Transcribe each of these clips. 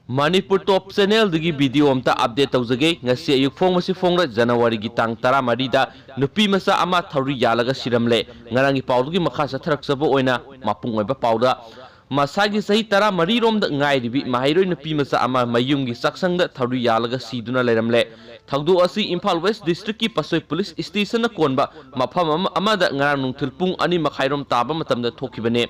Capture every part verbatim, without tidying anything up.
ꯃꯅꯤꯄꯨꯔ ꯇꯣꯞ ꯆꯦꯅꯦꯜꯗꯒꯤ video ꯑꯝꯇ update ꯇꯧꯖꯒꯦ꯫ ꯉꯁꯤ ꯑꯌꯨꯛ ꯐꯣꯡꯕꯁꯤ ꯐꯣꯡꯂꯦ, ꯖꯅꯋꯥꯔꯤꯒꯤ ꯇꯥꯡ ꯇꯔꯥꯃꯔꯤꯗ ꯅꯨꯄꯤ ꯃꯆꯥ ꯑꯃ ꯊꯧꯔꯤ ꯌꯥꯜꯂꯒ ꯁꯤꯔꯝꯂꯦ꯫ ꯉꯔꯥꯡꯒꯤ ꯄꯥꯎꯗꯨꯒꯤ ꯃꯈꯥ ꯆꯠꯊꯔꯛꯆꯕ ꯑꯣꯏꯅ ꯃꯄꯨꯡ ꯑꯣꯏꯕ ꯄꯥꯎꯗ, ꯃꯁꯥꯒꯤ ꯆꯍꯤ ꯇꯔꯥꯃꯔꯤ ꯔꯣꯝꯗ ꯉꯥꯏꯔꯤꯕꯤ ꯃꯍꯩꯔꯣꯏ ꯅꯨꯄꯤ ꯃꯆꯥ ꯑꯃ ꯃꯌꯨꯝꯒꯤ ꯆꯥꯛꯁꯪꯗ ꯊꯧꯔꯤ ꯌꯥꯜꯂꯒ ꯁꯤꯗꯨꯅ ꯂꯩꯔꯝꯂꯦ꯫ ꯊꯧꯗꯣꯛ ꯑꯁꯤ ꯏꯝꯐꯥꯜ ꯋꯦꯁ ꯗꯤꯁꯇ꯭ꯔꯤꯛꯀꯤ ꯄꯥꯠꯁꯣꯏ ꯄꯨꯂꯤꯁ ꯁ꯭ꯇꯦꯁꯟꯅ ꯀꯣꯟꯕ ꯃꯐꯝ ꯑꯃ, ꯑꯃꯗ ꯉꯔꯥꯡ ꯅꯨꯡꯊꯤꯜ ꯄꯨꯡ ꯑꯅꯤ ꯃꯈꯥꯏꯔꯣꯝ ꯇꯥꯕ ꯃꯇꯝꯗ ꯊꯣꯛꯈꯤꯕꯅꯦ꯫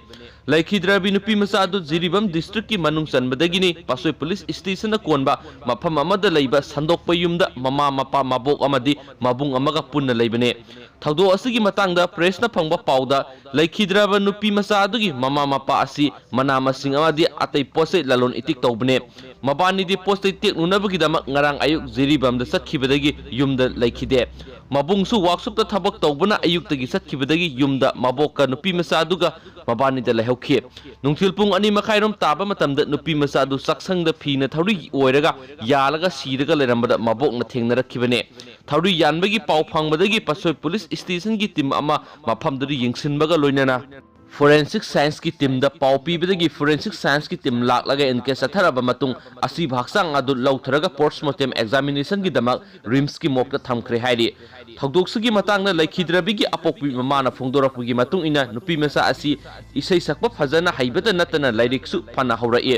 ꯂꯩꯈꯤꯗ꯭ꯔꯕꯤ ꯅꯨꯄꯤ ꯃꯆꯥ ꯑꯗꯨ ꯖꯤꯔꯤꯕꯥꯝ ꯗꯤꯁꯇ꯭ꯔꯤꯛꯀꯤ ꯃꯅꯨꯡ ꯆꯟꯕꯗꯒꯤꯅꯤ ꯄꯥꯠꯁꯣꯏ ꯄꯨꯂꯤꯁ ꯁ꯭ꯇꯦꯁꯟꯅ ꯀꯣꯟꯕ ꯃꯐꯝ ꯑꯃꯗ ꯂꯩꯕ ꯁꯟꯗꯣꯛꯄ ꯌꯨꯝꯗ ꯃꯃꯥ, ꯃꯄꯥ, ꯃꯕꯣꯛ ꯑꯃꯗꯤ ꯃꯕꯨꯡ ꯑꯃꯒ ꯄꯨꯟꯅ ꯂꯩꯕꯅꯦ꯫ ꯊꯧꯗꯣꯛ ꯑꯁꯤꯒꯤ ꯃꯇꯥꯡꯗ ꯄ꯭ꯔꯦꯁꯅ ꯐꯪꯕ ꯄꯥꯎꯗ, ꯂꯩꯈꯤꯗ꯭ꯔꯕ ꯅꯨꯄꯤ ꯃꯆꯥ ꯑꯗꯨꯒꯤ ꯃꯃꯥ ꯃꯄꯥ ꯑꯁꯤ ꯃꯅꯥ ꯃꯁꯤꯡ ꯑꯃꯗꯤ ꯑꯇꯩ ꯄꯣꯠ ꯆꯩ ꯂꯂꯣꯟ ꯏꯇꯤꯛ ꯇꯧꯕꯅꯦ꯫ ꯃꯕꯥꯅꯤꯗꯤ ꯄꯣꯠ ꯆꯩ ꯇꯦꯛꯂꯨꯅꯕꯒꯤꯗꯃꯛ ꯉꯔꯥꯡ ꯑꯌꯨꯛ ꯖꯤꯔꯤꯕꯥꯝꯗ ꯆꯠꯈꯤꯕꯗꯒꯤ ꯌꯨꯝꯗ ꯂꯩꯈꯤꯗꯦ꯫ ꯃꯕꯨꯡꯁꯨ ꯋꯥꯛꯁꯣꯞꯇ ꯊꯕꯛ ꯇꯧꯕꯅ ꯑꯌꯨꯛꯇꯒꯤ ꯆꯠꯈꯤꯕꯗꯒꯤ ꯌꯨꯝꯗ ꯃꯕꯣꯛꯀ ꯅꯨꯄꯤ ꯃꯆꯥ ꯑꯗꯨꯒ ꯃꯕꯥꯅꯤꯗ ꯂꯩꯍꯧꯈꯤ꯫ ꯅꯨꯡꯊꯤꯜ ꯄꯨꯡ ꯑꯅꯤ ꯃꯈꯥꯏꯔꯣꯝ ꯇꯥꯕ ꯃꯇꯝꯗ ꯅꯨꯄꯤ ꯃꯆꯥ ꯑꯗꯨ ꯆꯥꯛꯁꯪꯗ ꯐꯤꯅ ꯊꯧꯔꯤ ꯑꯣꯏꯔꯒ ꯌꯥꯜꯂꯒ ꯁꯤꯔꯒ ꯂꯩꯔꯝꯕꯗ ꯃꯕꯣꯛꯅ ꯊꯦꯡꯅꯔꯛꯈꯤꯕꯅꯦ꯫ ꯊꯧꯔꯤ ꯌꯥꯟꯕꯒꯤ ꯄꯥꯎ ꯐꯪꯕꯗꯒꯤ ꯄꯥꯠꯁꯣꯏ ꯄꯨꯂꯤꯁ ꯁ꯭ꯇꯦꯁꯟꯒꯤ ꯇꯤꯝ ꯑꯃ ꯃꯐꯝꯗꯨꯗ ꯌꯦꯡꯁꯤꯟꯕꯒ ꯂꯣꯏꯅꯅ ꯐꯣꯔꯦꯟꯁꯤꯛ ꯁꯥꯏꯟꯁꯀꯤ ꯇꯤꯝꯗ ꯄꯥꯎ ꯄꯤꯕꯗꯒꯤ ꯐꯣꯔꯦꯟꯁꯤꯛ ꯁꯥꯏꯟꯁꯀꯤ ꯇꯤꯝ ꯂꯥꯛꯂꯒ ꯏꯟꯀ꯭ꯋꯦꯁ ꯆꯠꯊꯔꯕ ꯃꯇꯨꯡ ꯑꯁꯤꯕ ꯍꯛꯆꯥꯡ ꯑꯗꯨ ꯂꯧꯊꯔꯒ ꯄꯣꯁꯃꯣꯔꯇꯦꯝ ꯑꯦꯛꯖꯥꯃꯤꯅꯦꯁꯟꯒꯤꯗꯃꯛ ꯔꯤꯝꯁꯀꯤ ꯃꯣꯔꯒꯇ ꯊꯝꯈ꯭ꯔꯦ ꯍꯥꯏꯔꯤ꯫ ꯊꯧꯗꯣꯛꯁꯤꯒꯤ ꯃꯇꯥꯡꯗ ꯂꯩꯈꯤꯗ꯭ꯔꯕꯤꯒꯤ ꯑꯄꯣꯛꯄꯤ ꯃꯃꯥꯅ ꯐꯣꯡꯗꯣꯔꯛꯄꯒꯤ ꯃꯇꯨꯡ ꯏꯟꯅ ꯅꯨꯄꯤ ꯃꯆꯥ ꯑꯁꯤ ꯏꯁꯩ ꯁꯛꯄ ꯐꯖꯅ ꯍꯩꯕꯇ ꯅꯠꯇꯅ ꯂꯥꯏꯔꯤꯛꯁꯨ ꯐꯅ ꯍꯧꯔꯛꯏ꯫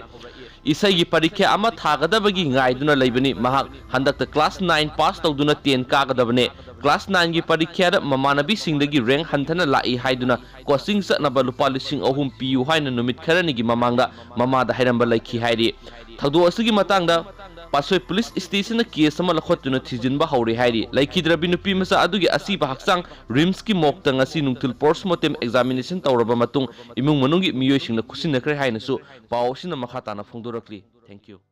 ꯏꯁꯩꯒꯤ ꯄꯔꯤꯈ꯭ꯌꯥ ꯑꯃ ꯊꯥꯒꯗꯕꯒꯤ ꯉꯥꯏꯗꯨꯅ ꯂꯩꯕꯅꯤ꯫ ꯃꯍꯥꯛ ꯍꯟꯗꯛꯇ ꯀ꯭ꯂꯥꯁ ꯅꯥꯏꯟ ꯄꯥꯁ ꯇꯧꯗꯨꯅ ꯇꯦꯟ ꯀꯥꯒꯗꯕꯅꯦ꯫ ꯀ꯭ꯂꯥꯁ ꯅꯥꯏꯟꯒꯤ ꯄꯔꯤꯈ꯭ꯌꯥꯗ ꯃꯃꯥꯟꯅꯕꯤꯁꯤꯡꯗꯒꯤ ꯔꯦꯡ ꯍꯟꯊꯅ ꯂꯥꯛꯏ ꯍꯥꯏꯗꯨꯅ ꯀꯣꯆꯤꯡ ꯆꯠꯅꯕ ꯂꯨꯄꯥ ꯂꯤꯁꯤꯡ ꯑꯍꯨꯝ ꯄꯤꯌꯨ ꯍꯥꯏꯅ ꯅꯨꯃꯤꯠ ꯈꯔꯅꯤꯒꯤ ꯃꯃꯥꯡꯗ ꯃꯃꯥꯗ ꯍꯥꯏꯔꯝꯕ ꯂꯩꯈꯤ ꯍꯥꯏꯔꯤ꯫ ꯊꯧꯗꯣꯛ ꯑꯁꯤꯒꯤ ꯃꯇꯥꯡꯗ ꯄꯥꯠꯁꯣꯏ ꯄꯨꯂꯤꯁ ꯁ꯭ꯇꯦꯁꯟꯅ ꯀꯦꯁ ꯑꯃ ꯂꯧꯈꯠꯇꯨꯅ ꯊꯤꯖꯤꯟꯕ ꯍꯧꯔꯦ ꯍꯥꯏꯔꯤ꯫ ꯂꯩꯈꯤꯗ꯭ꯔꯕꯤ ꯅꯨꯄꯤ ꯃꯆꯥ ꯑꯗꯨꯒꯤ ꯑꯁꯤꯕ ꯍꯛꯆꯥꯡ ꯔꯤꯝꯁꯀꯤ ꯃꯣꯔꯒꯇ ꯉꯁꯤ ꯅꯨꯡꯊꯤꯜ ꯄꯣꯁꯃꯣꯔꯇꯦꯝ ꯑꯦꯛꯖꯥꯃꯤꯅꯦꯁꯟ ꯇꯧꯔꯕ ꯃꯇꯨꯡ ꯏꯃꯨꯡ ꯃꯅꯨꯡꯒꯤ ꯃꯤꯑꯣꯏꯁꯤꯡꯅ ꯈꯨꯠꯁꯤꯟꯅꯈ꯭ꯔꯦ ꯍꯥꯏꯅꯁꯨ ꯄꯥꯎ ꯑꯁꯤꯅ ꯃꯈꯥ ꯇꯥꯅ ꯐꯣꯡꯗꯣꯔꯛꯂꯤ꯫ Thank you꯫